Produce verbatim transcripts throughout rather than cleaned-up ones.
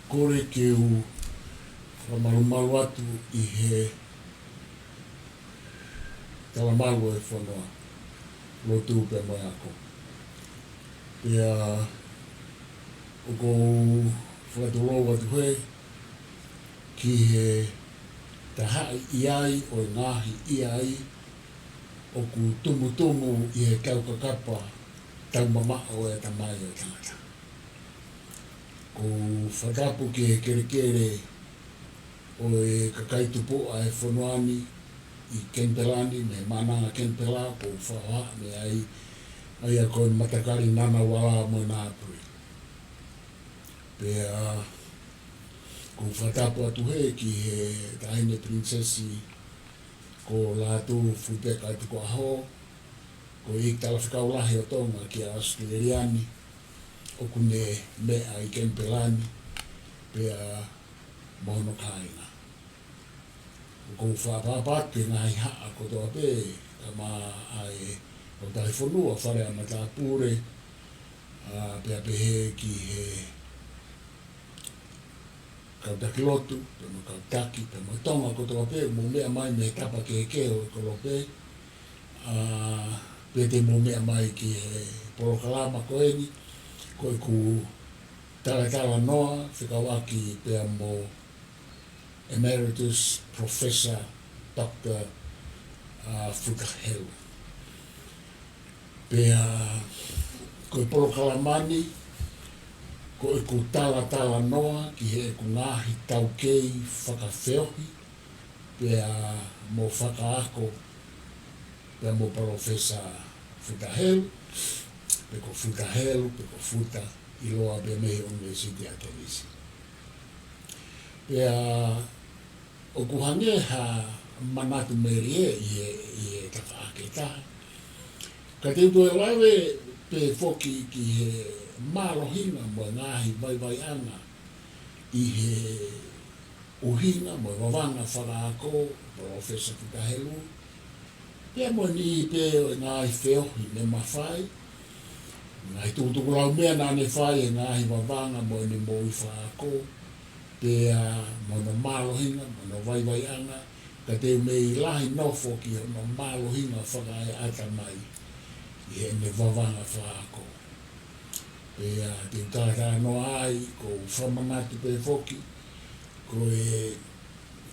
Kole ke u fakamalumalu atu ʻi he talamalu ʻo e fonua, lotu pea mo e ako. Pea ʻoku ou fakatulou atu hē ki he tahaʻi ʻi ai ʻo e ngaahi ʻi ai ʻoku tumutumu ʻi he taukakapa taumamaʻo ʻo e ʻatamai ʻo e tangata. ʻOku ou fakatapu ki he kelekele ʻo e kakai tupuʻa ʻo e fonua ni ʻi Kenipela ni, mei Maʻananga Kenipela, ʻoku ou fakahohaʻa mei ai, ʻa ia ko e matakali Ngunnawal mo Ngambri. Pea ʻoku ou fakatapu atu hē ki he Taʻahine Pilinisesi ko Lātūfuipeka Tukuʻaho, ko e ʻEiki Talafekau Lahi ʻo Tonga kia ʻAositelēlia ni, ʻoku ne meʻa ʻi Kenipela ni, pea mo hono kāinga. ʻOku ou fakaʻapaʻapa atu ki he ngaahi haʻa kotoa pē, kae ʻumaʻā ʻa e Kautaha Fonua, Fale ʻa Matāpule, ʻa, pea pehē ki he kau taki lotu, pea mo e kau taki, pea mo Tonga kotoa pē, mou meʻa mai mei he tapa kehekehe ʻo e kolope, ʻa, pea te mou meʻa mai ki he polokalama ko eni, ko ʻeku talatalanoa fekauʻaki pea mo Emeritus Professor Doctor, ʻa, Futa Helu. Pea ko e polokalama ni, ko ʻeku talatalanoa ki heʻeku ngaahi taukei fakafeohi, pea mo fakaako, pea mo Palōfesa Futa Helu, pe ko Futa Helu, pe ko Futa, ʻiloa pē mei he ʻUnivēsiti ʻa Tenisi. Pea ʻoku hangē ha manatu melie ʻi he, ʻi he tafaʻaki ʻe taha. Ka te u toe lave pē foki ki he mālohinga mo e ngaahi vaivaiʻanga ʻi he ʻuhinga mo e vavanga fakaako ʻo Palōfesa Futa Helu, pea mo e niʻihi pē ʻo e ngaahi feohi ne ma fai, ngaahi tukutuku lau meʻa naʻa ne fai he ngaahi vavanga mo ʻene moʻui fakaako, pea mo hono mālohinga, mo hono vaivaiʻanga, ka te u mei lahi nofo ki hono mālohinga fakaeʻatamai ʻi heʻene vavanga fakaako. Pea te u talatalanoa ai, ʻoku ou fakamanatu pē foki, ko e,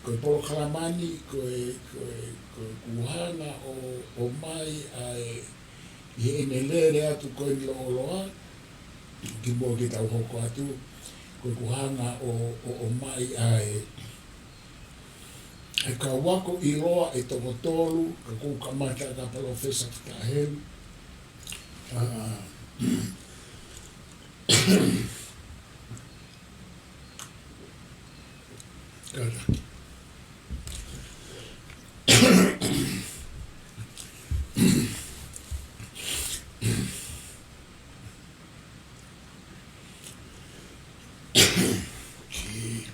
ko e polokalama ni, ko e, ko e, ko ʻeku hanga ʻo, ʻomai ʻa e, ʻi heʻene lele atu ko eni lōloa, kimuʻa ke tau hoko atu, ko ʻeku hanga ʻo, ʻo, ʻomai ʻa e, ʻa e kau ako ʻiloa ʻe toko tolu, ka ʻoku kamata kia Palōfesa Futa Helu. ʻA, kātaki. Ki,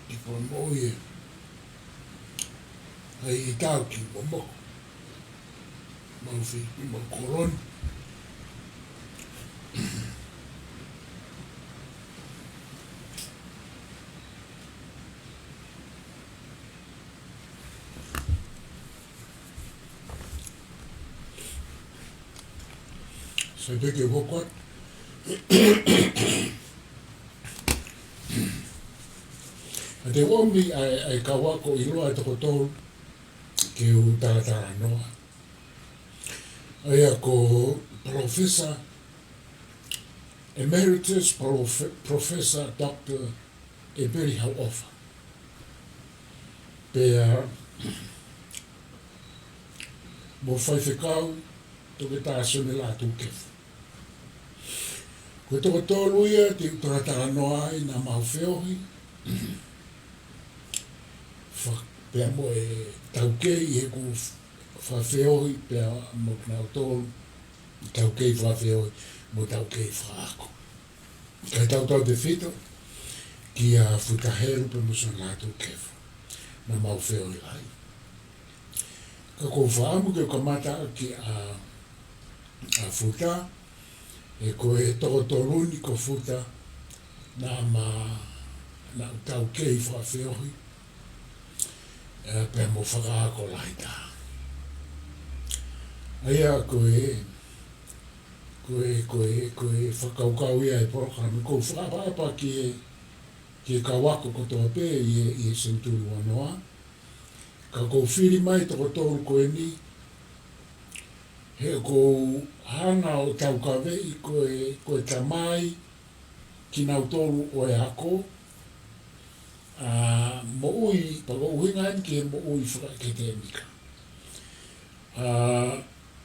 ki Fakamoʻui ē. ʻAi ʻi tau ki Momoko. Mau fi, mau koloni. Sai pē ke u hoko atu. Ka te u ʻomi ʻa e, ʻa e kau ako ʻiloa ʻe toko tolu ke u talatalanoa. ʻA ia ko Palōfesa Emeritus Palofe-, Professor Doctor ʻEpeli Hauʻofa. Pea mo Faifekau Toketā Sione Lātūkefu. Ko e toko tolu ia te u talatalanoa ai naʻa mau feohi. Fa-, pea mo e taukei ʻi heʻeku fakafeohi, pea mo kinautolu, taukei fakafeohi, mo taukei fakaako. Kae tautautefito kia Futa Helu pea mo Sione Lātūkefu. Naʻa mau feohi lahi. Ka ʻoku ou fakaʻamu ke u kamata ʻaki ʻa, ʻa Futa, He ko e toko tolu ni ko Futa, naʻa ma, naʻa ku taukei fakafeohi, ē, pea mo fakaako lahi taha. ʻA ia ko e, ko e, ko e, ko e fakakaukau ia e polokalama, ʻoku ou fakaʻapaʻapa ki he, ki he kau ako kotoa pē ʻi he, ʻi he senituli ua noa. Ka ʻoku ou fili mai toko tolu ko eni, he ʻoku ou hanga ʻo taukaveʻi ko e, ko e tamai kinautolu ʻo e ako, ā, moʻui, pea ko e ʻuhinga eni ki he moʻui fakaʻeketemika. Ā,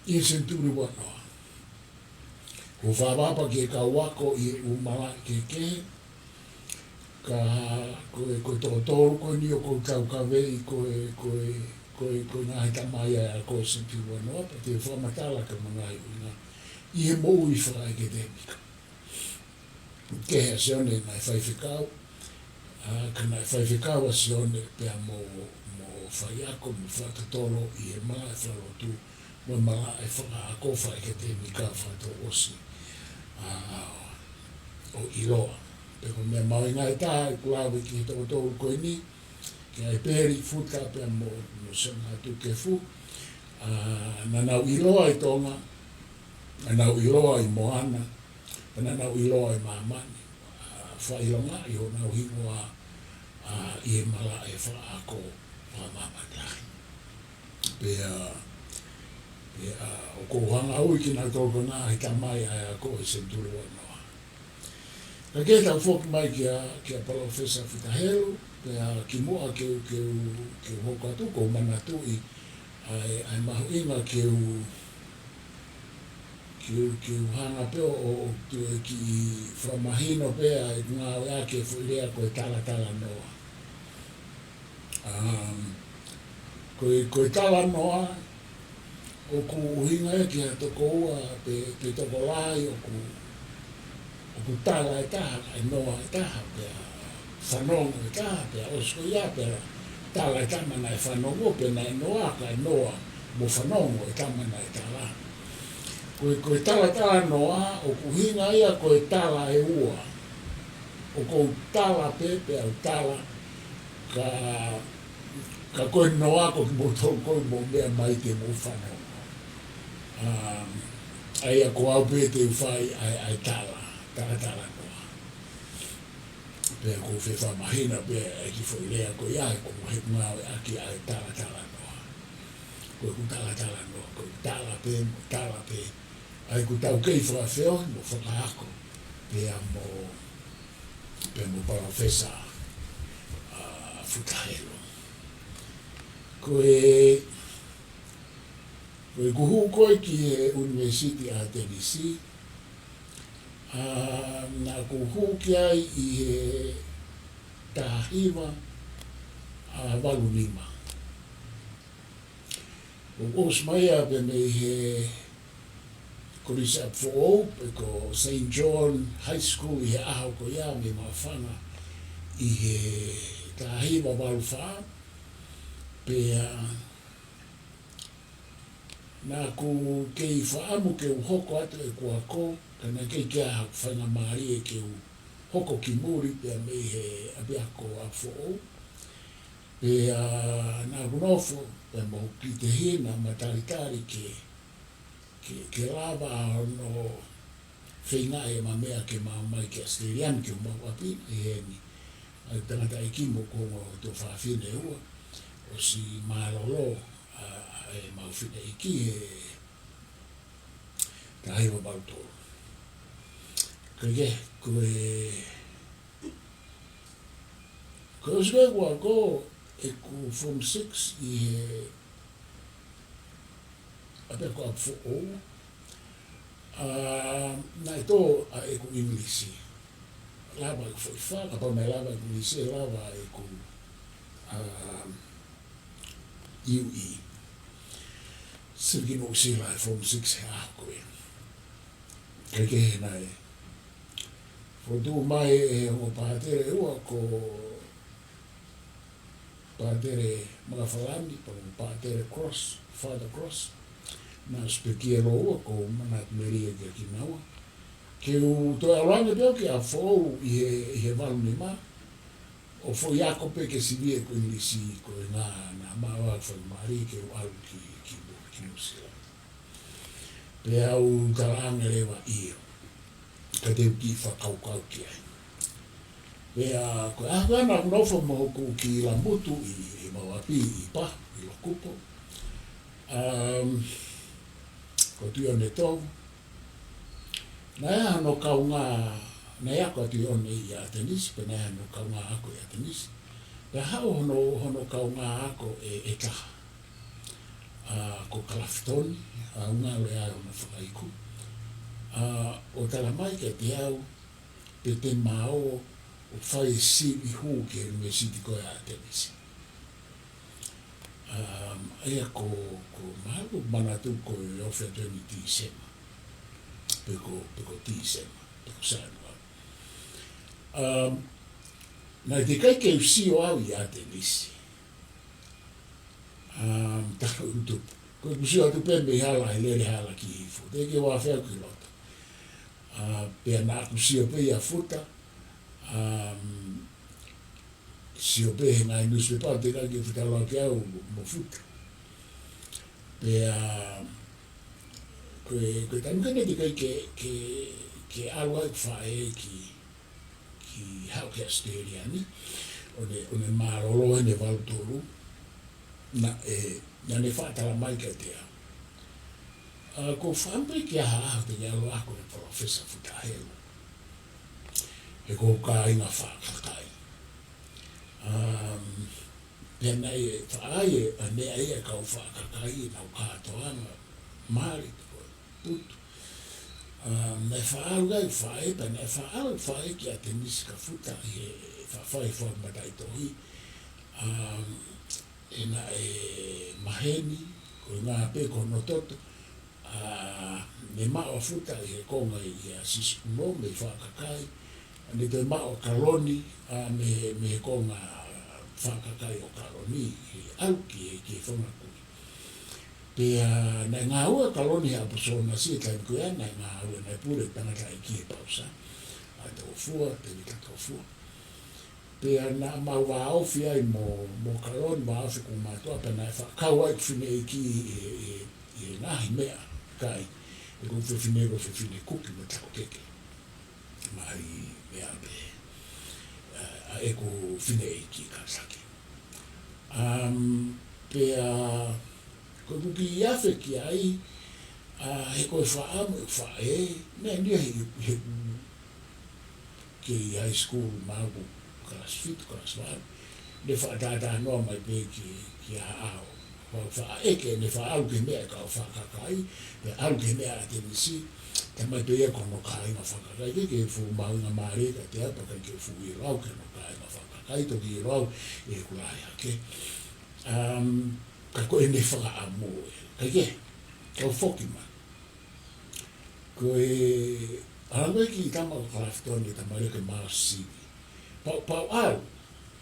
ʻi he senituli ua noa. ʻOku ou fakaʻapaʻapa ki he kau ako ʻi he ʻū malaʻe kehekehe, ka ko e, ko e toko tolu ko eni ʻoku ou taukaveʻi ko e, ko e, ko e, ko e ngaahi tamai ʻa e ako ʻi he senituli ua noa, pea te u fakamatala ki he ngaahi ʻuhinga ʻi he moʻui fakaʻeketemika. Kehe ʻa Sione naʻe faifekau, ā, ka naʻe faifekau ʻa Sione pea mo, mo faiako, mo fakatotolo ʻi he malaʻe fakalotu, mo e malaʻe fakaako fakaʻeketemika fakatouʻosi, ā, ʻo ʻiloa. Pea ko e meʻa mahuʻinga ʻe taha ʻeku lave ki he toko tolu ko eni, ki ai Peli, Futa pea mo, mo Sione Tukefu, ā, naʻa nau ʻiloa ʻi Tonga, naʻa nau ʻiloa ʻi Moana, pea naʻa nau ʻiloa ʻi māmani, ā, fakaʻilongaʻi honau hingoa, ā, ʻi he malaʻe fakaako fakamāmani lahi. Pea, pea, ā, ʻoku ou hanga ʻo ui kinautolu ko e ngaahi tamai ʻa e ako ʻi he senituli ua noa. Ka ke tau foki mai kia, kia Palōfesa Futa Helu, pea kimuʻa ke u, ke u, ke u hoko atu, ʻoku ou manatuʻi ʻa e, ʻa e mahuʻinga ke u, ke u, ke u hanga pē ʻo, ʻo, ʻo toe kiʻi fakamahino pē ʻa e ngāueʻaki e foʻi lea ko e talatalanoa. Um, ko e, ko e talanoa, ʻoku ʻuhinga ia ki ha tokoua pe, pe tokolahi ʻoku, ʻoku tala e taha, kae noa e taha, pea fanongo e taha, pea ʻosi ko ia, pea tala e tama naʻe fanongo, pea naʻe noa, kae noa mo fanongo e tama naʻe tala. Ko e, ko e talatalanoa, ʻoku ʻuhinga ia ko e tala ʻe ua. ʻOku ou tala pē, pea u tala, ka, ka ko e noa ko kimoutolu ko e mou meʻa mai te mou fanongo. Um, ʻa ia ko au pē te u fai ʻa e, ʻa e tala, talatalanoa. Pea ʻoku ou fie fakamahino pē ʻa e kiʻi foʻi lea ko ia, ʻa e ko e ngāueʻaki ʻa e talatalanoa. Ko ʻeku talatalanoa, ko e tala pē, mo tala pē ʻa ʻeku taukei fakafeohi mo fakaako, pea mo, pea mo Palōfesa, ā, Futa Helu. Ko e, ko ʻeku hū ko ē ki he ʻUnivēsiti ʻAtenisi, ā, naʻa ku hū ki ai ʻi he taha hiva, ā, valu nima. ʻOku ʻosi mai ia pē mei he Kolisi ʻApifoʻou, pe ko Saint John High School ʻi he ʻaho ko ia mei Maʻufanga ʻi he taha hiva valu fā, pea naʻa ku kei fakaʻamu ke u hoko atu ʻeku ako, ka naʻe ʻikai ke ʻi ai haku faingamālie ke u hoko ki muli pea mei he ʻapiako ʻApifoʻou. Pea naʻa ku nofo pea mo hoku kiʻi tehina ma talitali ke, ke, ke lava hono feingaʻi ʻema meʻa ke ma ō mai ki ʻAositelēlia ni ke u maʻu ʻapi ʻi heni. ʻA e tangataʻeiki mo hoku ongo tuofāfine ʻe ua, ʻosi mālōlō ʻa, ʻa ʻemau fineʻeiki he taha hiva valu tolu. Ka ke, ko e, ko e ʻosi ko ē ʻeku ako ʻeku Form six ʻi he ʻapiako ʻApifoʻou, ā, naʻe tō ʻa ʻeku ʻIngilisi. Lava ʻeku foʻi fā, kapau naʻe lava ʻeku ʻIngilisi, ʻe lava ʻeku, ā, U E. Sili ki Nuʻusila he Form six he ʻaho ko ē. Ka ke naʻe fokotuʻu mai ʻe he ongo pātele ʻe ua ko Pātele Makafalani, pea mo Pātele Cross, Father Cross. Naʻe ʻosi pekia lōua, ʻoku ou manatu melie kia kinaua. Ke u toe ʻalu ange pē au ki ʻApifoʻou ʻi he, ʻi he valu nima, ʻo foʻi ako pē ke sivi ʻeku ʻIngilisi ko e ngaahi naʻa mau fakamālie ke u ʻalu ki, ki, ki Nuʻusila. Pea u talaange leva ʻio, ka te u kiʻi fakakaukau ki ai. Pea ko e ʻaho ko ia naʻa ku nofo mo hoku kiʻi lamutu ʻi, ʻi mau ʻapi ʻi Pahu, ʻi Lokupo. Um, ko Tuʻiʻonetovu. Naʻe ʻi ai hano kaungā, naʻe ako ʻa Tuʻiʻone ʻi ʻAtenisi, pea naʻe ʻi ai hano kaungā ako ʻi ʻAtenisi. Pea haʻu hono, hono kaungā ako ʻe, ʻe taha. ʻA, ko Kalafitoni, ʻa, ʻo ngalo ʻe au hono fakaiku. ʻA, ʻo tala mai kiate au, pe te ma ō ʻo fai e sivi hū ki he ʻunivēsiti ko ē ʻa ʻAtenisi. Um, ʻa ia ko, ko mahalo manatu ko e ofi atu eni Tīsema. Pe ko, pe ko Tīsema, pe ko Sānuali. Um, naʻe teʻeki ai ke u sio au ʻi ʻAtenisi. Um, talu utu. Ko ʻeku sio atu pē mei hala, he lele hala ki hifo. Teʻeki ke u afe au ki loto. Uh, pea naʻa ku sio pē ʻia Futa. Um, sio pē he ngaahi newspaper, teʻeki ai ke fetaulaki au mo Futa. Pea, ko e, ko e taimi ko ē naʻe teʻeki ai ke, ke, ke ʻalu ai ʻeku faʻē ki, ki haʻu ki ʻAositelēlia ni, ʻo ne, ʻo ne mālōlō ʻene valu tolu, naʻe, naʻa ne faʻa tala mai kiate au. ʻA, ko e fakaʻamu pē ke ʻi ai ha ʻaho te ke ʻalu ʻo ako mo Palōfesa Futa Helu. He ko hoku kāinga faʻa kakai. Um, pea naʻe faʻa ʻi ai e, ʻa, meʻa ia ʻa e kau faʻa kakai, ʻenau kātoanga, mali, ko e putu. Um, naʻe faʻa ʻalu ai e faʻē, pea naʻe faʻa ʻalu e faʻē ki ʻAtenisi kia Futa ʻi he faʻa fai e foaki mataʻitohi. Um, ʻi heʻene maheni, ko e ngaahi pē ko hono toto, ʻa, ne maʻu ʻa Futa ʻi he konga ʻia Sisikuno mei he faʻa kakai, ʻa, ne toe maʻu ʻa Kaloni, ʻa, mei, mei he konga faʻa kakai ʻo Kaloni, ʻi he ʻalu ki he, ki he Fanga Kui. Pea naʻe ngāue ʻa Kaloni he ʻaposolonasi he taimi ko ia, naʻe ngāue naʻe pule tangataʻeiki he pausa, ʻa Tōfua, Tēvita Tōfua. Pea naʻa mau vāofi ai mo, mo Kaloni, vāofi ʻeku mātuʻa, pea naʻe faʻa kau ai ʻeku fineʻeiki ʻi he, ʻi he, ʻi he ngaahi meʻakai, ʻeku fefine, ko e fefine kuki mo e takokeke. Mai meʻa pē, ʻa, ʻa ʻeku fineʻeiki kātaki. Um, pea, ko ʻeku kiʻi afe ki ai, ʻa, he ko e fakaʻamu ʻeku faʻē, meʻa ni he, he, kei high school maʻaku kalasi fitu, kalasi valu. Ne faʻa talanoa mai pē ki, ki ha ʻaho. Faʻa, faʻa ʻeke, ne faʻa ʻalu ki he meʻa ʻa e kau faʻa kakai, pea ʻalu ki he meʻa ʻa ʻAtenisi, talamai pē ia ko hono kāinga faʻa kakai, ʻikai ke fuʻu mahuʻinga mālie kiate au, pea ʻikai ke fuʻu ʻilo au ki hono kāinga faʻa kakai, toki ʻilo au ʻi heʻeku lahi hake. Um, ka ko ʻene fakaʻamu ē. Kae kehe, kau foki mai. Ko e, ʻalu ange e kiʻi tama ko Kalafitoni, talamai ke ma ō ʻo sivi. Pau, pau au,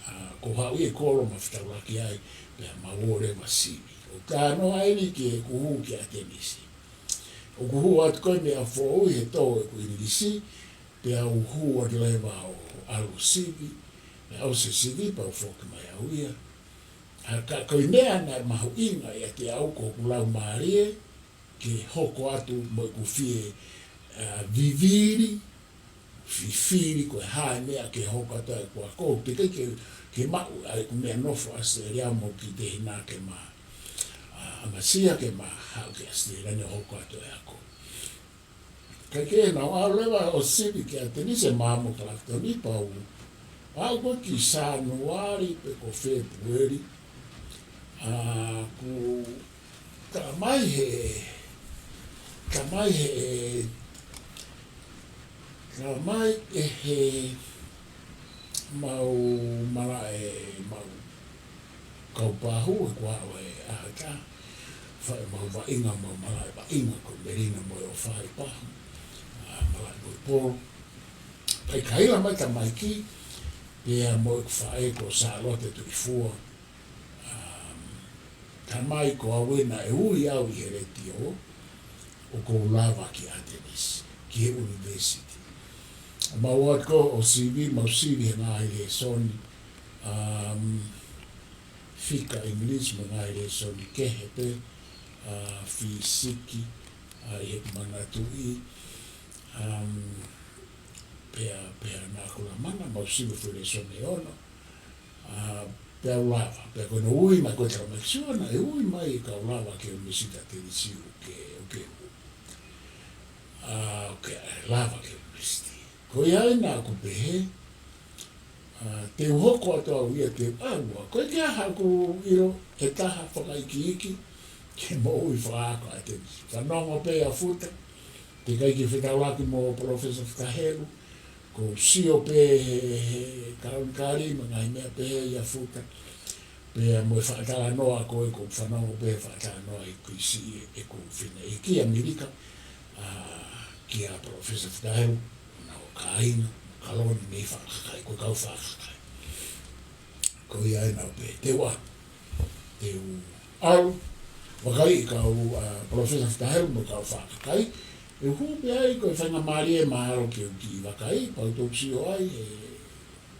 ʻa, ko e haʻu ia e kolo ma fetaulaki ai, pea ma ō leva ʻo sivi. ʻO talanoa eni ki heʻeku hū ki ʻAtenisi. ʻOku hū atu ko ē mei ʻApifoʻou he tō ʻeku ʻIngilisi, pea u hū atu leva ʻo ʻalu ʻo sivi, pea ʻosi e sivi, pea u foki mai au ia. ʻA, ka ko e meʻa naʻe mahuʻinga ʻiate au ko hoku laumālie, ke hoko atu mo ʻeku fie, ʻa, vivili, fifili ko e hā e meʻa ke hoko atu ai ʻeku ako, teʻeki ke, ke maʻu ai ʻeku meʻa nofo ʻAositelēlia mo kiʻi tehina ke ma, ʻa, ʻamasia ke ma haʻu ki ʻAositelēlia ni ʻo hoko atu e ako. Kae kehe naʻa ku ʻalu leva ʻo sivi ki ʻAtenisi mo Kalafitoni pea u aʻu ko ē ki Sānuali pe ko Fēpueli. ʻA, ʻoku talamai he, talamai he, talamai ʻe he mau malaʻe, mau kau Pahu, he kuo aʻu e ʻaho ʻe taha, fai mau vaʻinga, mau malaʻe vaʻinga, ko Melina mo e ʻOfa ʻi Pahu, ʻa, malaʻe mo e polo. Pea ʻikai ke ʻilo mai tamaiki, pea mo ʻeku faʻē ko Sālote Tuʻifua, um, talamai ko au ē naʻe ui au ʻi he letiō, ʻoku ou lava ki ʻAtenisi, ki he ʻunivēsiti. Mau ō atu ko ē ʻo sivi, mau sivi he ngaahi lēsoni, um, fika English mo e ngaahi lēsoni kehe pē, uh, fisiki, uh, ʻi heʻeku manatuʻi, um, pea, pea naʻa ku lamana, mau sivi e foʻi lēsoni ʻe ono, uh, pea u lava, pea ko ʻene ui mai ko e tala mai ki siʻona, ʻe ui mai e kau lava ki he ʻUnivēsiti ʻAtenisi ʻoku ke, ʻoku ke, uh, ʻoku ke lava ki he ʻunivēsiti. Ko ia ai naʻa ku pehē, uh, te u hoko atu au ia te u ʻalu au. Ko e ke aha ʻoku ʻilo ʻe taha fakaikiiki ke moʻui fakaako ʻAtenisi. Fanongo pē ʻa Futa, teʻeki ai ke fetaulaki mo Professor Futa Helu, ʻoku ou sio pē he, he kalauni kali mo e ngaahi meʻa pehē ʻia Futa. Pea mo e fakatalanoa ko ē ʻoku ou fanongo pē he fakatalanoa ʻi he kui siʻi ʻeku fineʻeiki ʻAmelika, uh, kia Professor Futa Helu, ʻo nau kāinga, kaloni mei Faʻakakai, ko e kau Faʻakakai. Ko ia ai naʻa ku pehē, te u ʻalu. Te u ʻalu, vakai e kau, uh, Professor Futa Helu mo e kau Faʻakakai, ʻe u hū pē ai ko e faingamālie mahalo ke u kiʻi vakai, pea u toki sio ai, he,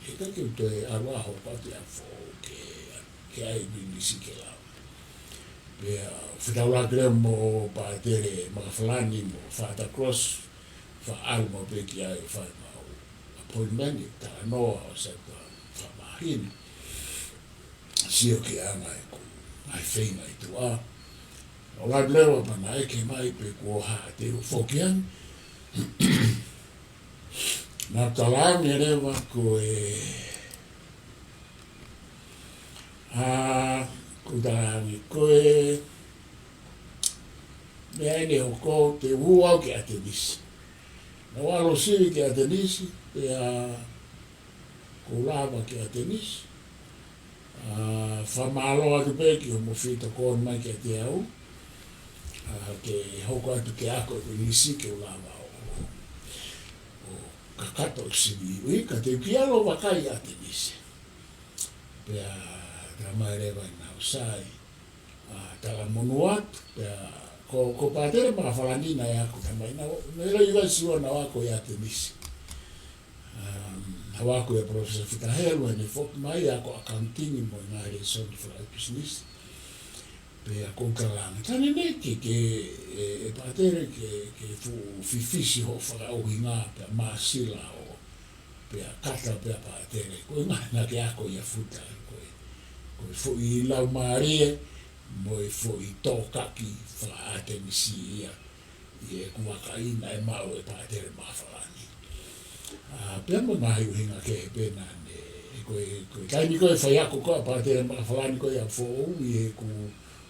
he ʻikai ke u toe ʻalu ʻo hoko atu ʻa Futa ke, ke ʻai ʻa e English ke lava. Pea fetaulaki leva mo Pātele Makafalani mo Father Cross, faʻa ʻalu mau pē ki ai ʻo fai ʻemau appointment, ʻi he talanoa ʻo e sētuata fakamāhina. Sio ki he anga ʻeku ngaahi feinga ʻi tuʻa. ʻO lava leva pea naʻe ʻeke mai pe kuo hā te u foki ange. Naʻa ku talaange leva ko e, uh, ʻoku ou talaange ko e meʻa ʻeni ʻe hoko, te u ō au ki ʻAtenisi. Naʻa ku ʻalu ʻo sivi ki ʻAtenisi, pea kuo u lava ki ʻAtenisi. Uh, fakamālō atu pē ki hoʻomou fie tokoni mai kiate au, uh, ke hoko atu ke ako ʻeku ʻIngilisi ke u lava ʻo, ʻo kakato ʻeku sivi ʻi ʻUhika, te u kiʻi ʻalu ʻo vakai ʻAtenisi. Pea talamai leva ʻe naʻa ku sai, uh, talamonū atu, pea ko, ko Pātele Makafalani naʻe ako, talamai naʻe, naʻe ʻilo ʻe ia siʻona ʻo ako ʻi ʻAtenisi. Um, naʻa ku ako ʻia Professor Futa Helu, heʻene foki mai, ako accounting mo e ngaahi lēsoni fakaʻapi pisinisi. Pea ʻoku ou talaange, ka naʻe ʻikai ke, ke, ʻe, ʻe Pātele ke, ke fuʻu fifisi hoʻo fakaʻuhinga pea māsila ʻo, pea kata pea Pātele. Ko e ngaahi naʻa ke ako ʻia Futa, ko e, ko e foʻi laumālie mo e foʻi tōkaki fakaʻAtenisi ia ʻi heʻeku vakai naʻe maʻu ʻe Pātele Makafalani. Uh, pea mo e ngaahi ʻuhinga kehe pē naʻa ne, ko e, ko e taimi ko ē faiako ko ē ʻa Pātele Makafalani ko ia foʻou, ʻi heʻeku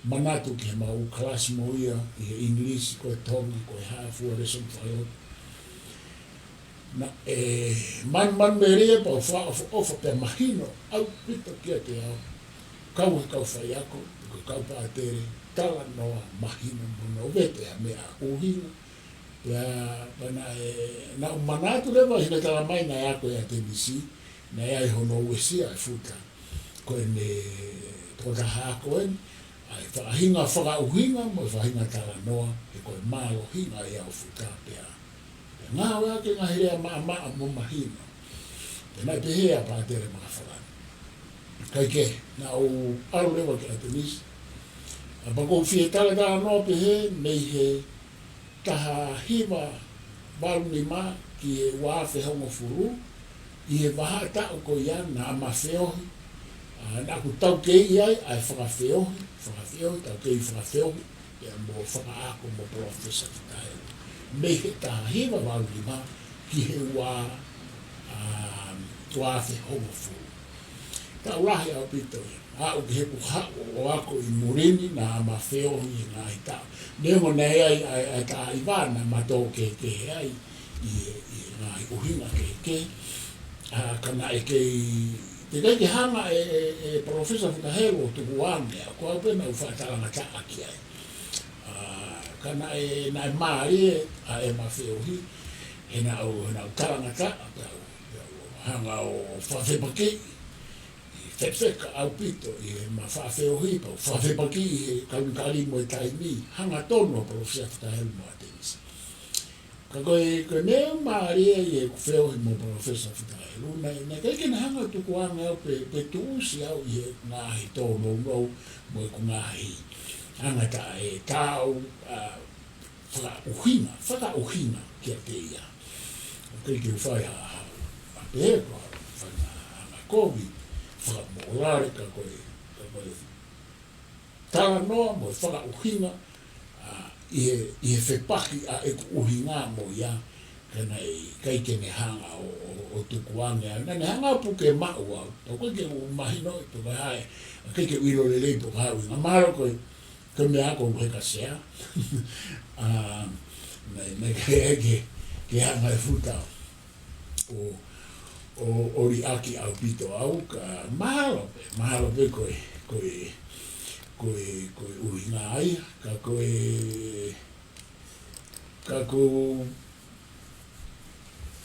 manatu ki heʻemau kalasi mo ia ʻi he English, ko e Tonga, ko e hā fua lēsoni fakaʻosi. Naʻe manumanu melie pea u fakaʻofoʻofa pea mahino ʻaupito kiate au. Kau he kau faiako, ko e kau Pātele, talanoa mahino mo movete ʻa e meʻa ʻuhinga. Pea, pea naʻe, naʻa ku manatu leva ʻi heʻene talamai naʻe ako ʻi ʻAtenisi, naʻe ʻi ai hono uesia ʻe Futa ko ʻene tokotaha ako eni, ʻa e faʻahinga fakaʻuhinga mo e faʻahinga talanoa, he ko e mālohinga ia ʻo Futa pea, pea ngāueʻaki e ngaahi lea maʻamaʻa mo mahino. Pea naʻe pehē ʻa Pātele Makafalani, kae kehe, naʻa ku ʻalu leva ki ʻAtenisi. Pea ʻoku ou fie talatalanoa pehē, mei he taha hiva valu nima ki he ua afe hongofulu, ʻi he vahaʻa taʻu ko ia naʻa ma feohi, ʻa, naʻa ku taukei ai ʻa e fakafeohi, fakafeohi, taukei fakafeohi, pea mo fakaako mo Professor Futa Helu. Mei he taha hiva valu nima ki he ua, ʻa, ua afe hongofulu. Taʻu lahi ʻaupito ia. Aʻu ki heʻeku haʻu ʻo ako ʻi muli ni naʻa ma feohi he ngaahi taʻu. Neongo naʻe ʻi ai ʻa e, ʻa e taʻu ʻi vana ma tō kehekehe ai ʻi he, ʻi he ngaahi ʻuhinga kehekehe. ʻA, ka naʻe kei, teʻeki ai ke hanga ʻe, ʻe, ʻe Professor Futa Helu ʻo tukuange au, ko au pē naʻa ku faʻa talangataʻa ki ai. ʻA, ka naʻe, naʻe mālie ʻa ʻema feohi, he naʻa ku, he naʻa ku talangataʻa, pea u, pea u hanga ʻo fakafepakiʻi, ʻi he fefeka ʻaupito ʻi heʻema fakafeohi, pea u fakafepakiʻi he kalauni kali mo e taimi, hangatonu ʻa Professor Futa Helu mo ʻAtenisi. Ka ko e, ko e meʻa mālie ʻi heʻeku feohi mo Professor Futa Helu, naʻe, naʻe ʻikai ke ne hanga ʻo tukuange au pe, pe tuʻusi au ʻi he ngaahi tōnounou mo ʻeku ngaahi anga taʻe taau, ʻa, fakaʻuhinga, fakaʻuhinga kiate ia. ʻOku ʻikai ke u fai ha, ha, ha pehē ko ha, fai ha, ha kovi fakamōlale, ka ko e, ka ko e talanoa mo e fakaʻuhinga, ʻa, ʻi he, ʻi he fepaki ʻa ʻeku ʻuhinga mo ia, ka naʻe ʻikai ke ne hanga ʻo, ʻo, ʻo tukuange au. Naʻa ne hanga ʻo puke maʻu au. ʻOku ʻikai ke u mahinoʻi pe ko e hā e, ʻikai ke u ʻilo lelei pe ko e hā e ʻuhinga. Mahalo ko e, ko e meʻa ko e heka sea. ʻA, naʻe, naʻe ʻikai ke, ke hanga ʻe Futa ʻo, ʻo, ʻo liʻaki ʻaupito au, ka mahalo pē, mahalo pē ko e, ko e, ko e, ko e ʻuhinga ia, ka ko e, ka ko e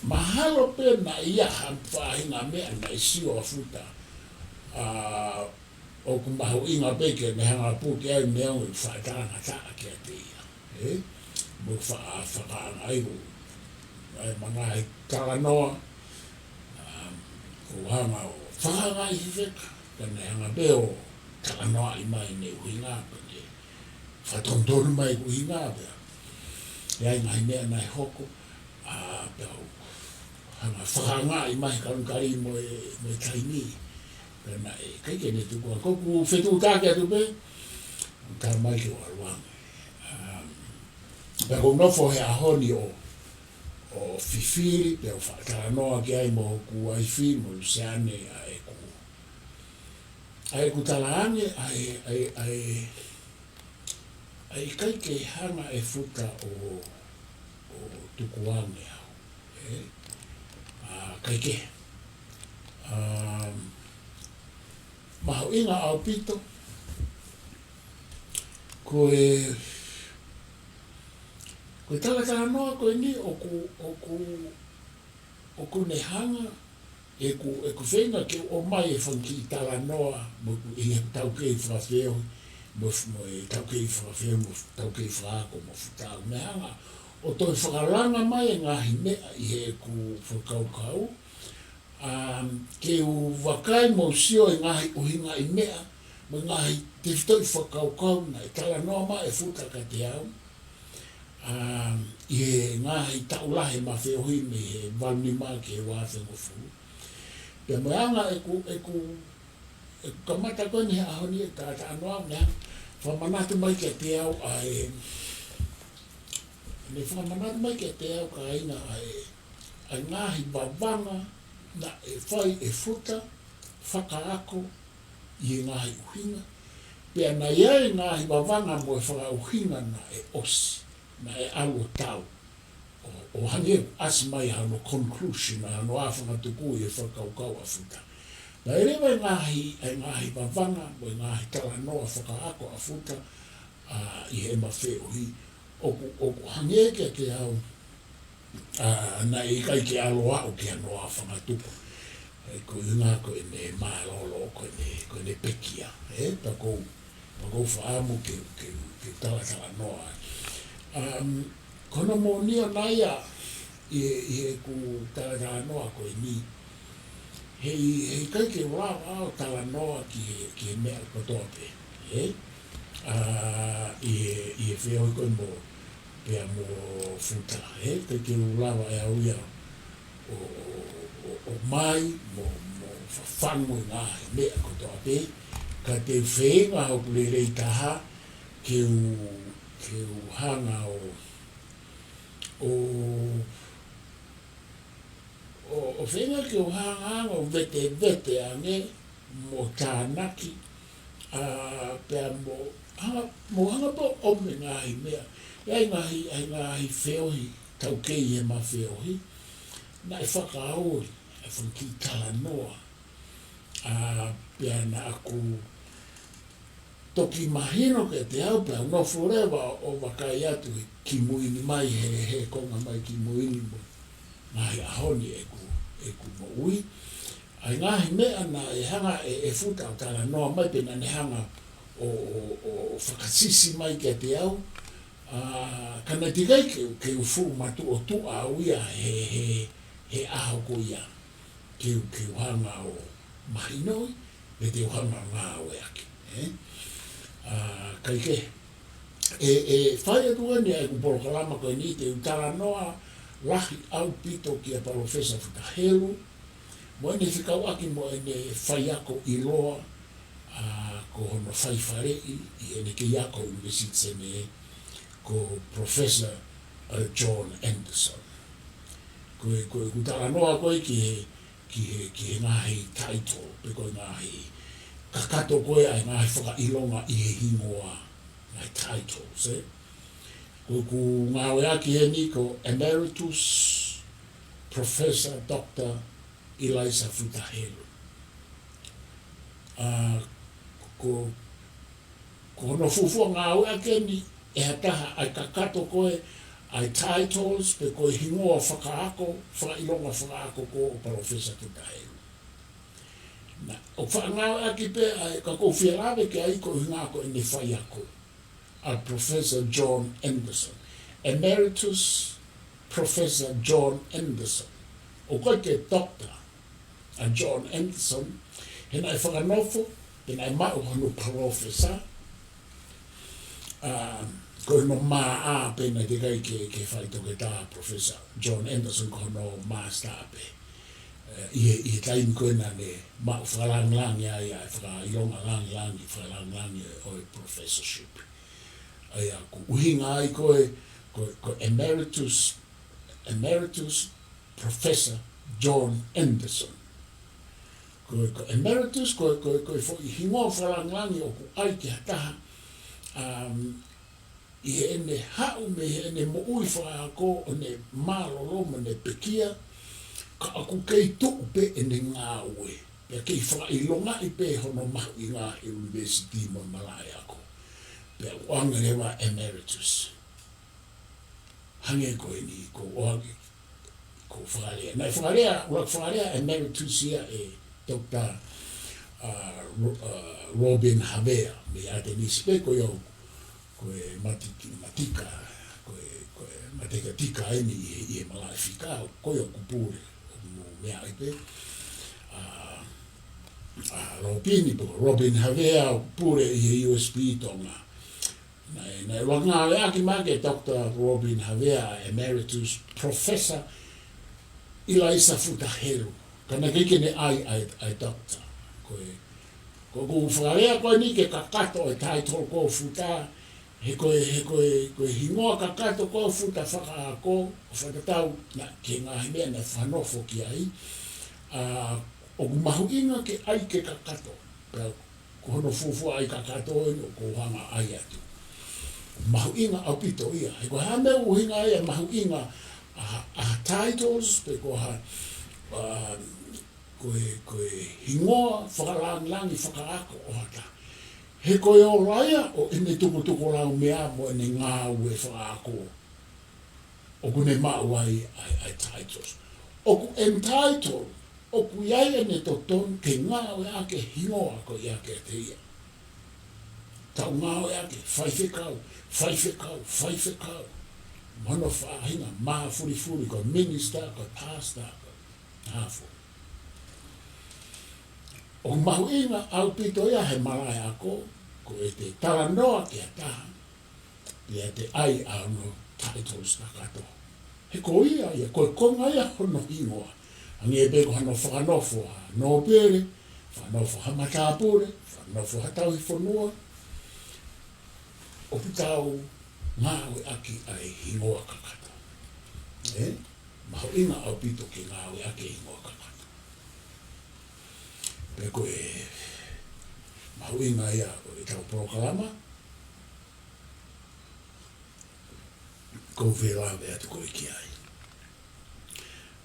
mahalo pē naʻe ʻi ai ha faʻahinga meʻa naʻe sio ʻa Futa, ʻa, ʻoku mahuʻinga pē ke ne hanga ʻo puke ai, meʻa ʻoku faʻa talangataʻa kiate ia. Ē? Mo faʻa fakaʻangaʻi ʻo, ʻa e ngaahi talanoa, ʻa, ʻo hanga ʻo fakaʻangaʻi fefeka, ka ne hanga pē ʻo talanoaʻi mai ʻene ʻuhinga, ka ne fakatonutonu mai ʻeku ʻuhinga pea ʻi ai ngaahi meʻa naʻe hoko, ʻa, pea u hanga ʻo fakaʻangaʻi mai he kaungali mo e, mo e taimi. Pea naʻe ʻikai ke ne tukuange au. Ko ʻeku fetuʻutaki atu pē, ʻo tala mai ke u ʻalu ange. ʻA, pea ʻoku ou nofo he ʻaho ni ʻo, ʻo fifili, pea u faʻa talanoa ki ai mo hoku uaifi, mo Luseane, ʻa ʻeku, ʻa ʻeku talaange, ʻa e, ʻa e, ʻa e, ʻa e ʻikai ke hanga ʻe Futa ʻo, ʻo tukuange au. Ē? ʻA, ʻikai ke. ʻA, mahuʻinga ʻaupito. Ko e, ko e talatalanoa ko eni ʻoku, ʻoku, ʻoku ne hanga ʻeku, ʻeku feinga ke ʻomai e fanga kiʻi talanoa mo ʻeku, ʻi he taukei fakafeohi, mo, mo e taukei fakafeohi, mo e taukei fakaako, mo Futa, ʻo ne hanga ʻo toe fakalanga mai e ngaahi meʻa ʻi heʻeku fakakaukau, ʻa, ke u vakai mo sio e ngaahi ʻuhingaʻi meʻa, mo e ngaahi tefitoʻi fakakaukau naʻe talanoa mai ʻe Futa kiate au, ʻa, ʻi he ngaahi taʻu lahi ʻema feohi mei he valu nima ki he ua afe hongofulu. Pea mo e anga ʻeku, ʻeku, ʻeku kamata ko eni he ʻaho ni e talatalanoa, naʻe fakamanatu mai kiate au ʻa e, ne fakamanatu mai kiate au, kāinga, ʻa e, ʻa e ngaahi vavanga naʻe fai ʻe Futa fakaako ʻi he ngaahi ʻuhinga. Pea naʻe ʻi ai e ngaahi vavanga mo e fakaʻuhinga naʻe ʻosi, naʻe ʻalu ʻo tau. ʻO, ʻo hangē ʻoku ʻasi mai hano conclusion, hano afangatuku ʻi he fakakaukau ʻa Futa. Naʻe leva e ngaahi, e ngaahi vavanga mo e ngaahi talanoa fakaako ʻa Futa, ʻa, ʻi heʻema feohi, ʻoku, ʻoku hangē kiate au, ʻa, naʻe ʻikai ke ʻalu ʻo aʻu ki hano afangatuku. Ē, ko e ʻuhinga ko ʻene mālōlō, ko ʻene, ko ʻene pekia. Ē, pea ʻoku ou, pea ʻoku ou fakaʻamu ke, ke, ke talatalanoa. Um, ko hono moʻoni ʻona ia ʻi, ʻi heʻeku talatalanoa ko eni. He, he ʻikai ke u lava ʻo talanoa ki he, ki he meʻa kotoa pē. Ē? ʻA, ʻi he, ʻi he feohi ko ē mo, pea mo Futa, ē? ʻIkai ke u lava ʻe au ia ʻo, ʻo, ʻo, ʻo ʻomai mo, mo fafangu e ngaahi meʻa kotoa pē, ka te u feinga hoku lelei taha ke u, ke u hanga ʻo, ʻo, ʻo, ʻo feinga ke u hanga ʻo vetevete ange mo tānaki, ʻa, pea mo hanga, mo hanga pē ʻo ʻomi e ngaahi meʻa. ʻI ai e ngaahi, ʻa e ngaahi feohi taukei ʻema feohi, naʻe fakaʻuli e fanga kiʻi talanoa. ʻA, pea naʻa ku toki mahino kiate au, pea u nofo leva ʻo vakai atu he kimui ni mai, he, he konga mai kimui ni mo e ngaahi ʻaho ni ʻeku, ʻeku moʻui. ʻA e ngaahi meʻa naʻe hanga ʻe, ʻe Futa ʻo talanoa mai pe naʻa ne hanga ʻo, ʻo, ʻo, ʻo fakasisi mai kiate au, ʻA, ka naʻe teʻeki ai ke, ke u fuʻu matuʻotuʻa au ia he, he, he ʻaho ko ia. Ke u, ke u hanga ʻo mahinoʻi, pe te u hanga ʻo ngāueʻaki, ē? ʻA, kae kehe, ʻe, ʻe fai atu eni ʻa ʻeku polokalama ko eni, te u talanoa lahi ʻaupito kia Palōfesa Futa Helu, mo ʻene fekauʻaki mo ʻene faiako ʻiloa, ʻa, ko hono faifaleʻi ʻi heʻene kei ako ʻi he ʻUnivēsiti Senē, ko Professor, ʻa, John Anderson. Ko e, ko e, ʻeku talanoa ko ē ki he, ki he, ki he ngaahi title, pe ko e ngaahi kakato ko ē ʻa e ngaahi fakaʻilonga ʻi he hingoa, ngaahi titles, ē? Ko ʻeku ngāueʻaki heni ko Emeritus Professor Doctor ʻIlaisa Futa Helu. ʻA, ko, ko hono fuofua ngāueʻaki eni ʻe ha taha ʻa e kakato ko ē ʻa e titles pe ko e hingoa fakaako, fakaʻilonga fakaako ko ē ʻo Palōfesa Futa Helu. Naʻa ku faʻa ngāueʻaki pē ʻa e, ka ʻoku ou fie lave ki ai ko e ʻuhinga ko ʻene faiako, ʻa Professor John Anderson, Emeritus Professor John Anderson. ʻOku ʻikai ke Doctor ʻa John Anderson, he naʻe fakanofo, he naʻe maʻu hono palōfesa, ʻa, ko hono M A pē, naʻe teʻeki ai ke, ke fai toketā ʻa Professor John Anderson, ko hono master pē. ʻE, ʻi he, ʻi he taimi ko ē naʻa ne maʻu fakalāngilangi ai ʻa e fakaʻilonga lāngilangi, fakalāngilangi ʻo e professorship. ʻA ia ʻoku ʻuhinga ai ko e, ko, ko Emeritus, Emeritus Professor John Anderson. Ko, ko Emeritus, ko, ko, ko e foʻi hingoa fakalāngilangi ʻoku ʻai ki ha taha, um, ʻi heʻene haʻu mei heʻene moʻui fakaako ʻo ne mālōlō mo ne pekia, ka ʻoku kei tuʻu pē ʻene ngāue, pea kei fakaʻilongaʻi pē hono mahuʻinga he ʻunivēsiti mo e malaʻe ako. Pea ʻoange leva Emeritus. Hangē ko eni, ko e ʻoange, ko e fakalea. Naʻe fakalea, ʻuluaki fakalea Emeritus ia ʻe Doctor, ʻa, Ro-, ʻa, Robin Havea, mei ʻAtenisi pē, ko ia ʻoku, ko e mati-, matika, ko e, ko e matekatika eni ʻi he, ʻi he malaʻe fika, ko ia ʻoku pule, ʻoku meaʻi pē. ʻA, ʻa Robin, pē ko Robin Havea, pule ʻi he U S P Tonga. Naʻe, naʻe ʻuluaki ngāueʻaki mai ʻe Doctor Robin Havea ʻa Emeritus Professor ʻIlaisa Futa Helu. Ka naʻe ʻikai ke ne ʻai ʻa e, ʻa e Doctor. Ko e, ko ʻeku fakalea ko eni ke kakato e title ko ē ʻo Futa, he ko e, he ko e, ko e hingoa kakato ko ē ʻo Futa fakaako, ʻo fakatatau naʻe, ki he ngaahi meʻa naʻe fakanofo ki ai. ʻA, ʻoku mahuʻinga ke ʻai ke kakato. Pea ko hono fuofua ʻai kakato eni ʻoku ou hanga ʻai atu. Mahuʻinga ʻaupito ia. He ko e hā e meʻa ʻoku ʻuhinga ai ʻa e mahuʻinga ʻa, ʻa titles, pe ko ha, ʻa, ko e, ko e hingoa fakalāngilangi fakaako ʻo ha taha. He ko e ola ia ʻo ʻene tukutukulaumea mo ʻene ngāue fakaako. ʻOku ne maʻu ai ʻa e, ʻa e titles. ʻOku entitled, ʻoku ʻi ai ʻene totonu ke ngāueʻaki e hingoa ko ia kiate ia. Tau ngāueʻaki, faifekau, faifekau, faifekau. Mo hono faʻahinga, mā fulifuli, ko e minister, ko e pastor, ko e hā fua. ʻOku mahuʻinga ʻaupito ia he malaʻe ako, ko ʻete talanoa ki ha taha, pea te ʻai ʻa hono titles kakato. He ko ia ia, ko e konga ia hono hingoa. Hangē pē ko hano fakanofo ha nōpele, fakanofo ha matāpule, fakanofo ha tauhi fonua, ʻoku tau ngāueʻaki ʻa e hingoa kakato. Ē? Mahuʻinga ʻaupito ke ngāueʻaki e hingoa kakato. Pea ko e mahuʻinga ia ʻo ʻetau polokalama, ʻoku ou fie lave atu ko ē ki ai.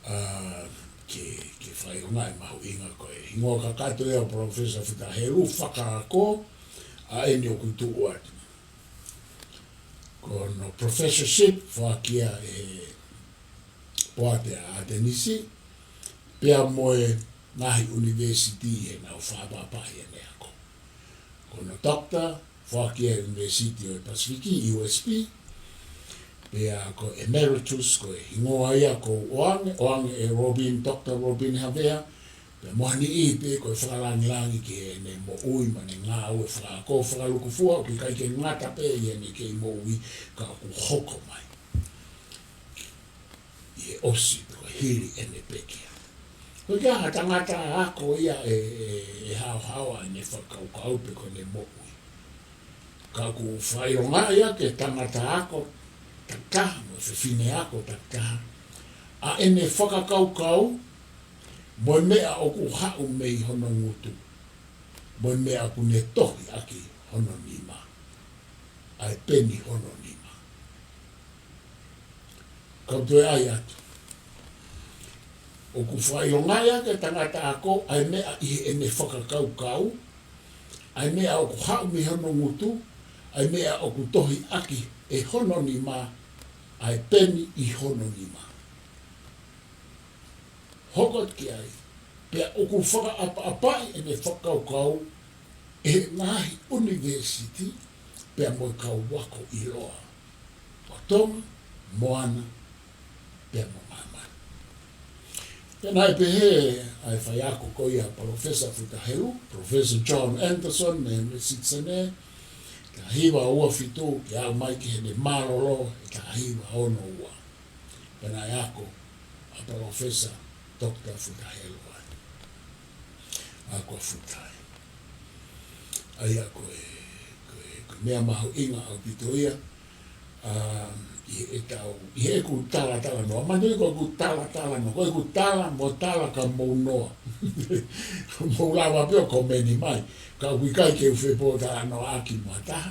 ʻA, ke, ke fai ʻo ngaahi mahuʻinga ko e hingoa kakato ia ʻo Professor Futa Helu fakaako, ʻa eni ʻoku tuʻu atu. Ko hono professorship, foaki ia ʻe he Poate ʻa ʻAtenisi, pea mo e ngaahi ʻunivēsiti heʻenau fakaʻapaʻapaʻi ʻene ako. Ko hono doctor, foaki ia ʻe he ʻUnivēsiti ʻo e Pasifiki, U S P, Pea ko e Emeritus, ko e hingoa ia ko ʻOange, ʻOange ʻe Robin, Doctor Robin Havea, pea mo ha niʻihi pē ko e fakalāngilangi ki heʻene moʻui mo ʻene ngāue fakaako fakalūkufua, ʻoku ʻikai ke ngata pē ʻi heʻene kei moʻui ka ʻoku hoko mai ʻi he ʻosi pe ko e hili ʻene pekia. Ko e ʻikai ha tangata ako ia ʻe, ʻe, ʻe haohaoa ʻene fakakaukau pe ko ʻene moʻui. Ka ʻoku fakaʻilongaʻi ʻaki ʻe he tangata ako takitaha, mo e fefine ako takitaha, ʻa ʻene fakakaukau, mo e meʻa ʻoku haʻu mei hono ngutu, mo e meʻa ʻoku ne tohi ʻaki hono nima, ʻa e peni hono nima. Kau toe ʻai atu. ʻOku fakaʻilongaʻi ʻaki ʻe he tangata ako ʻa e meʻa ʻi heʻene fakakaukau, ʻa e meʻa ʻoku haʻu mei hono ngutu, ʻa e meʻa ʻoku tohi ʻaki ʻe hono nima, ʻa e peni ʻi hono nima. Hoko atu ki ai, pea ʻoku fakaʻapaʻapaʻi ʻene fakakaukau ʻe he ngaahi ʻunivēsiti, pea mo e kau ako ʻiloa ʻo Tonga, Moana, pea mo māmani. Pea naʻe pehē ʻa e faiako ko ia ʻa Palōfesa Futa Helu, Professor John Anderson, mei he Sitiseni, taha hiva ua fitu, ke aʻu mai ki heʻene mālōlō, he taha hiva ono ua. Pea naʻe ako ʻa Palōfesa Doctor Futa Helu ai. Ako ʻa Futa ai. ʻA ia ko e, ko e, ko e meʻa mahuʻinga ʻaupito ia, ʻa, ʻi heʻetau, ʻi heʻeku talatalanoa. Manatuʻi ko ʻeku talatalanoa, ko ʻeku tala mo tala ka mou noa. Mou lava pē ʻo komeni mai. Ka ʻoku ʻikai ke u fepōtalanoaʻaki mo ha taha,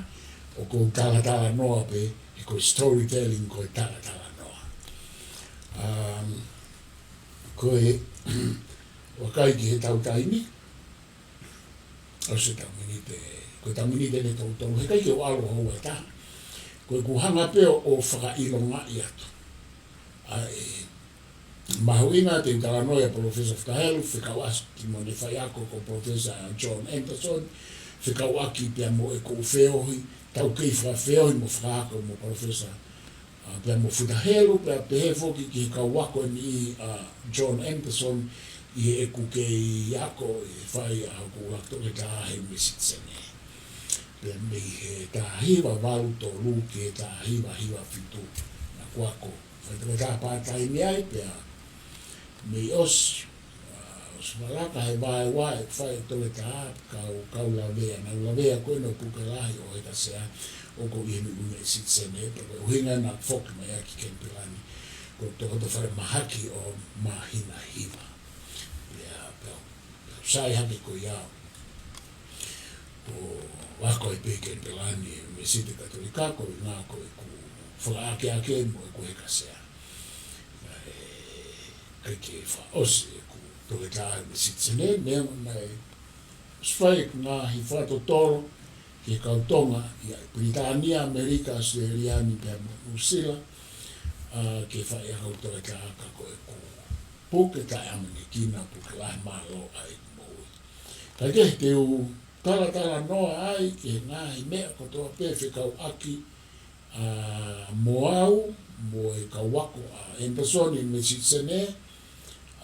ʻoku ou talatalanoa pē, he ko e storytelling ko e talatalanoa. Um, ko e, vakai ki heʻetau taimi, ʻosi ʻetau miniti, ko ʻetau miniti ʻeni ʻe tolu tolu, he ʻikai ke u ʻalu ʻo houa ʻe taha. Ko ʻeku hanga pē ʻo, ʻo fakaʻilongaʻi atu ʻa e mahuʻinga te u talanoa ʻia Palōfesa Futa Helu, fekauʻaki mo ʻene faiako ko Professor John Anderson, fekauʻaki pea mo ʻeku feohi, tau kei fakafeohi mo fakaako mo Professor, ʻa, pea mo Futa Helu, pea pehē foki ki he kau ako ʻeni ʻa John Anderson, ʻi heʻeku kei ako, ʻi he fai ʻa hoku ʻuluaki toketā he University Sene. Pea mei he taha hiva valu tolu ki he taha hiva hiva fitu, naʻa ku ako fai toketā pātaimi ai, pea mei ʻosi, ʻa, ʻosi malaka he vaeua ʻeku fai toketā, kau, kau lavea, naʻa ku lavea ko ē ʻi he puke lahi ʻo Heka Sea, ʻoku ou ʻi he University Sene, pea ko e ʻuhinga naʻa ku foki mai ai ki Kenipela ni, ko e tokoto falemahaki ʻo māhina hiva. Pea, pea, pea u sai hake ko ia ʻo ako ai pē ʻi Kenipela ni, University Katolika, ko e ʻuhinga ko ʻeku fakaakeake mo ʻeku Heka Sea. Naʻe ʻikai ke fakaʻosi ʻeku toketā he University Sene, meʻa naʻe ʻosi fai ʻeku ngaahi fakatotolo ki he kau Tonga ʻi Pilitānia, ʻAmelika, ʻAositelēlia ni pea mo Nuʻusila, ʻa, ke fai ʻaki hoku toketā ka ko ʻeku puke taʻeʻamanekina, puke lahi mālōlō ʻa ʻeku moʻui. Kae kehe te u talatalanoa ai ki he ngaahi meʻa kotoa pē fekauʻaki, ʻa, mo au, mo e kau ako ʻa Anderson ʻi he University Sene,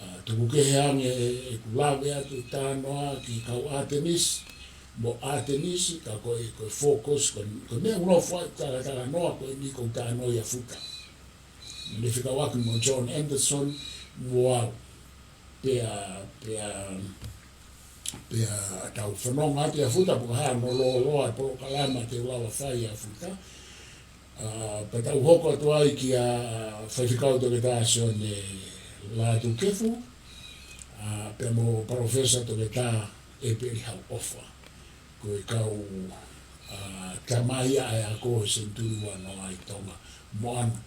ʻa, tuku kehe ange ʻe, ʻeku lave atu e talanoa ki he kau ʻAtenisi, mo ʻAtenisi, ka ko e, ko e focus, ko e, ko e meʻa ʻoku ou fai talatalanoa ko ʻeni ko e talanoa ʻia Futa. Naʻe fekauʻaki mo John Anderson, mo au. Pea, pea, pea tau fanongo atu ʻia Futa pe ko e hā hono lōloa e polokalama te u lava fai ʻia Futa. ʻA, pea tau hoko atu ai kia Faifekau Toketā Sione Lātūkefu, ʻa, pea mo Palōfesa Toketā ʻEpeli Hauʻofa. Ko e kau, ʻa, tamai ʻa e ako he senituli ua noa ʻi Tonga, Moana,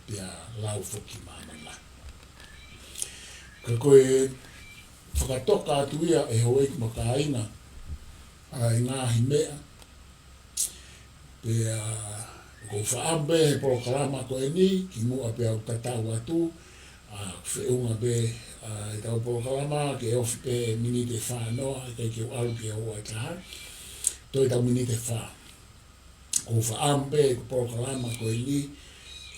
pea lau foki māmani. Ka ko e fakatoka atu ia ʻe houʻeiki mo e kāinga ʻa e ngaahi meʻa. Pea ʻoku ou faʻa pē he polokalama ko ʻeni, kimuʻa pea u tatau atu, ʻa, feʻunga pē, ʻa, ʻetau polokalama, ke ofi pē miniti ʻe fā noa, ʻikai ke u ʻalu ki he houa ʻe taha. Toe ʻetau miniti ʻe fā. ʻOku ou fakaʻamu pē ʻeku polokalama ko eni,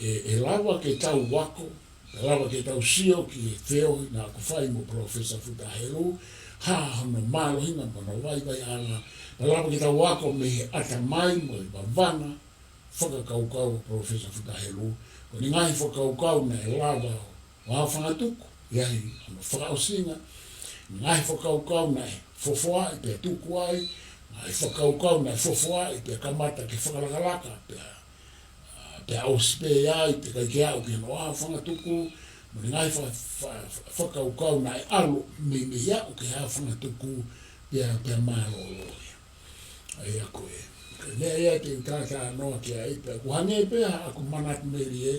ʻe, ʻe lava ke tau ako, ʻe lava ke tau sio ki he feohi naʻa ku fai mo Professor Futa Helu, hā hono mālohinga mo hono vaivaiʻanga, ʻe lava ke tau ako mei he ʻatamai mo e vavanga fakakaukau ʻa Professor Futa Helu, ko ʻene ngaahi fakakaukau naʻe lava ʻo aofangatuku, ʻi ai hono fakaʻosinga, ngaahi fakakaukau naʻe fofoaʻi pea tuku ai, ngaahi fakakaukau naʻe fofoaʻi pea kamata ke fakalakalaka, pea, ā, pea ʻosi pē ai, pea ʻikai ke aʻu ki hono aofangatuku, mo e ngaahi fa-, fa-, fa-, fakakaukau naʻe ʻalu meimei aʻu ki he aofangatuku, pea, pea mālōlō ia. ʻA ia ko e, ko e meʻa ia te u talanoa ki ai, pea ʻoku hangē pē haʻaku manatu melie,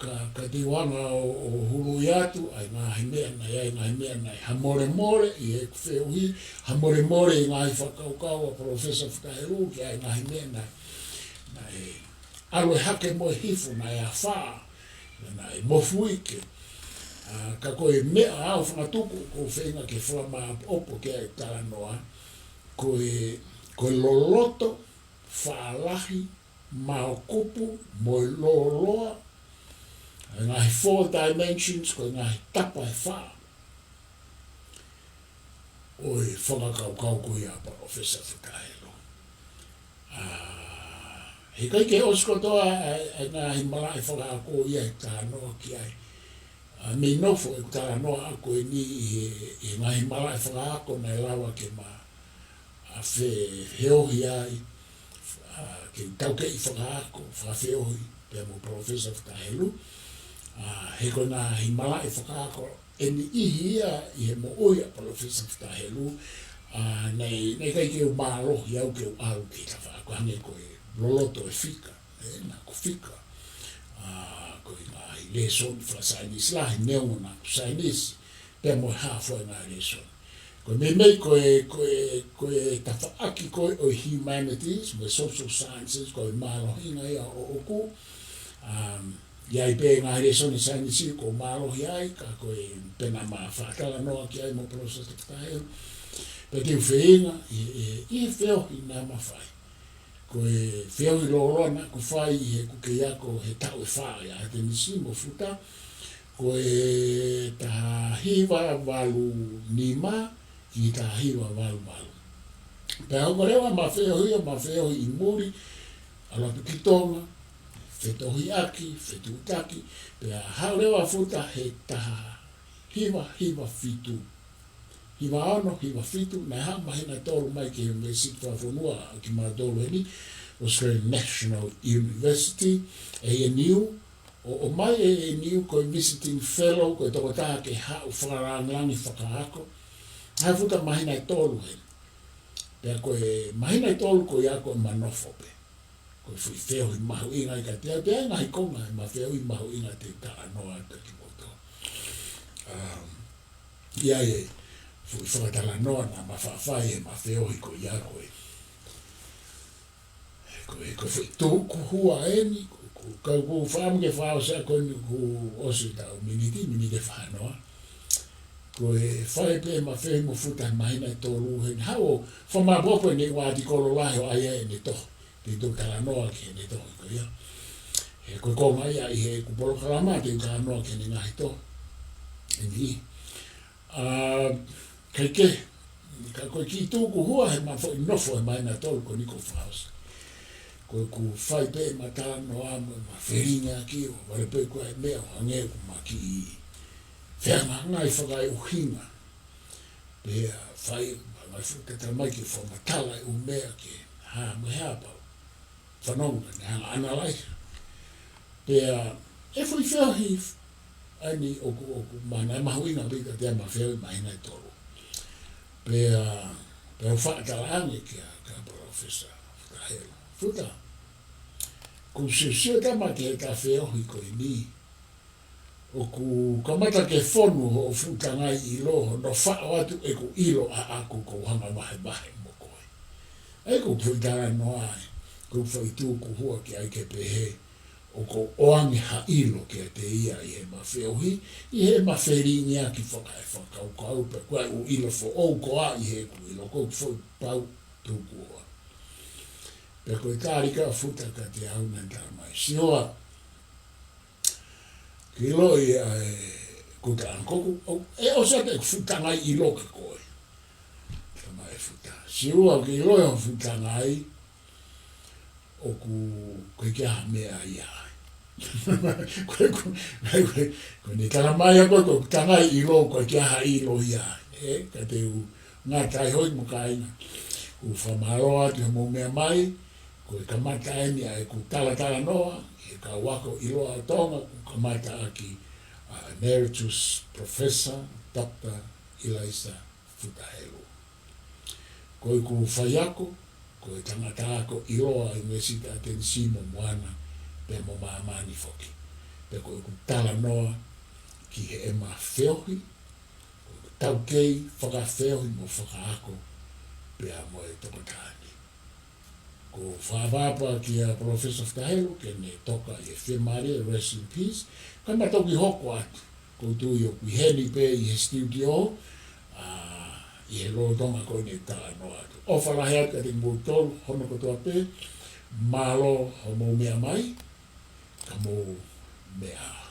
ka, ka te u anga ʻo, ʻo hului atu, ʻa e ngaahi meʻa naʻe, ʻa e ngaahi meʻa naʻe, ha molemole ʻi heʻeku feohi, ha molemole ʻi he ngaahi fakakaukau ʻa Professor Futa Helu, ki he ngaahi meʻa naʻe, naʻe ʻalu ʻo hake mo e hifo, naʻe afā, naʻe mofuike. Ā, ka ko e meʻa aofangatuku ʻoku ou feinga ke fakamāʻopoʻopo ki ai ʻeku talanoa, ko e, ko e loloto, faʻalahi, maokupu, mo e lōloa, ʻa e ngaahi four dimensions, ko e ngaahi tapa ʻe fā ʻo e fakakaukau ko ia ʻa Professor Futa Helu. Ā, heʻikai ke ʻosi kotoa ʻa e, ʻa e ngaahi malaʻe fakaako ia ʻe talanoa ki ai. Ā, mei nofo ʻeku talanoa ako eni ʻi he, ʻi he ngaahi malaʻe fakaako naʻe lava ke ma, ā, fe-, feohi ai, ā, ke taukeʻi fakaako, fakafeohi, pea mo Professor Futa Helu. Ā, he ko e ngaahi malaʻe fakaako ʻe niʻihi ia ʻi he moʻui ʻa Professor Futa Helu, ā, naʻe, naʻe ʻikai ke u mālohi au ke u ʻalu ki he tafaʻaki, hangē ko e loloto ʻo e fika, ē, naʻa ku fika, ā, ko e ngaahi lēsoni fakasaienisi lahi, neongo naʻa ku saienisi, pea mo e hā fua e ngaahi lēsoni. Ko e meimei ko e, ko e, ko e tafaʻaki ko ē ʻo e humanities, mo e social sciences, ko e mālohinga ia ʻoʻoku, um, ʻi ai pē ngaahi lēsoni saienisi ʻoku ou mālohi ai, ka ko e pē naʻa ma fakatalanoa ki ai mo Professor Futa Helu. Pea te u feinga, ʻi, ʻi, ʻi he feohi naʻa ma fai. Ko e feohi lōloa naʻa ku fai ʻi heʻeku kei ako he taʻu ʻe fā ʻia ʻAtenisi mo Futa, ko e taha hiva valu nima ki he taha hiva valu valu. Pea hoko leva ʻema feohi, ʻema feohi ʻi muli, ʻalu atu ki Tonga, fetohiʻaki, fetuʻutaki, pea haʻu leva ʻa Futa he taha hiva hiva fitu. Hiva ono, hiva fitu, naʻe haʻu māhina ʻe tolu mai ki he ʻUnivēsiti Fakafonua ʻa kimautolu heni, Australian National University, A N U, ʻo, ʻomai ʻe A N U ko e visiting fellow, ko e tokotaha ke haʻu fakalāngilangi fakaako. Haʻu ʻa Futa māhina ʻe tolu heni. Pea ko e māhina ʻe tolu ko ia ko ʻema nofo pē. Ko e foʻi feohi mahuʻinga ia kiate au, pea ngaahi konga ʻema feohi mahuʻinga te u talanoa atu kiate kimoutolu. Um, ʻI ai e foʻi fakatalanoa naʻa ma faʻa fai ʻema feohi ko ia ko e, ko e, ko e foʻi tuku hua eni, ko, ko, ka ʻoku ou fakaʻamu ke fakaʻosi ʻa ko eni kuo ʻosi ʻetau miniti, miniti ʻe fā noa. Ko e fai pē ʻema feohi mo Futa he māhina ʻe tolu heni, haʻu ʻo fakamāʻopoʻopo ʻene ʻū ʻātikolo lahi ʻo ʻai ai ʻene tohi. Te u talanoa ki heʻene tohi ko ia. He ko e konga ia ʻi heʻeku polokalama te u talanoa ki heʻene ngaahi tohi. ʻEni. Ā, kae kehe, ka ko e kiʻi tuku hua heʻema foʻi nofo he māhina ʻe tolu ko eni kuo fakaʻosi. Ko ʻeku fai pē ʻema talanoa mo ʻema felingiʻaki ʻo vale pē ko e meʻa ʻo hangē ʻoku ma kiʻi fehangahangai fakaeʻuhinga. Pea fai, ma, ma fu-, ke tala mai ke fakamatala e ʻū meʻa ke hā mo e hā pau. Fanongo naʻa ne hanga ʻo analyze. Pea, ʻe foʻi feohi, ʻa eni ʻoku, ʻoku, ma, naʻe mahuʻinga pē kiate au ʻema feohi māhina ʻe tolu. Pea, pea u faʻa talaange kia, kia Professor Futa Helu. Futa, ʻoku ou siosio tama ki heʻeta feohi ko eni. ʻOku kamata ke fonu hoʻo fuʻu tangai ʻilo, hono faʻo atu ʻeku ʻilo ʻaʻaku ʻoku ou hanga vahevahe mo koe. ʻA ia ko e foʻi talanoa ē, ko e foʻi tuku hua ki ai ke pehē, ʻoku ou ʻoange ha ʻilo kiate ia ʻi heʻema feohi, ʻi heʻema felingiʻaki faka-, fakakaukau pē, ko e ʻū ʻilo foʻou ko ia ʻi heʻeku ʻilo, ko e foʻi pau tuku hua. Pea ko e tali ʻa Futa kiate au naʻe talamai, Siua, ke ʻiloʻi ʻa e kuta ankoku, ʻo, ʻe ʻosi atu ʻeku fuʻu tangai ʻilo kia koe. Talamai ʻe Futa, Siua, ke ʻiloʻi hoʻo fuʻu tangai, ʻoku ʻikai ke ʻi ai ha meʻa ia ai. Ko e, ko e, ko e, ko ʻene talamai ʻa ko e, ko e tangai ʻilo, ʻoku ʻikai ke ʻi ai ha ʻilo ia ai. ʻE, ka te u ngata ai hoi mo kāinga. ʻOku ou fakamālō atu hoʻomou meʻa mai, ko e kamata eni ʻa ʻeku talatalanoa, he kau ako ʻiloa ʻo Tonga, kuo kamata ʻaki ʻa Emeritus Professor Doctor Eliza Futa Helu. Ko ʻeku faiako, ko e tangata ako ʻiloa ʻi he ʻUnivēsiti ʻa Tenisī mo Moana, pea mo māmani foki. Pea ko ʻeku talanoa ki heʻema feohi, ko ʻeku taukei fakafeohi mo fakaako, pea mo e tokotaha ni. ʻOku ou fakaʻapaʻapa kia Professor Futa Helu, ke ne toka ʻi he fiemālie, rest in peace. Ka naʻa tau toki hoko atu. ʻOku ou tui ʻoku ʻi heni pē ʻi he studio, ʻa, ʻi he lolotonga ko eni ʻeku talanoa atu. ʻOfa lahi atu kiate kimoutolu, hono kotoa pē, mālō hoʻomou meʻa mai, ka mou meʻa ā.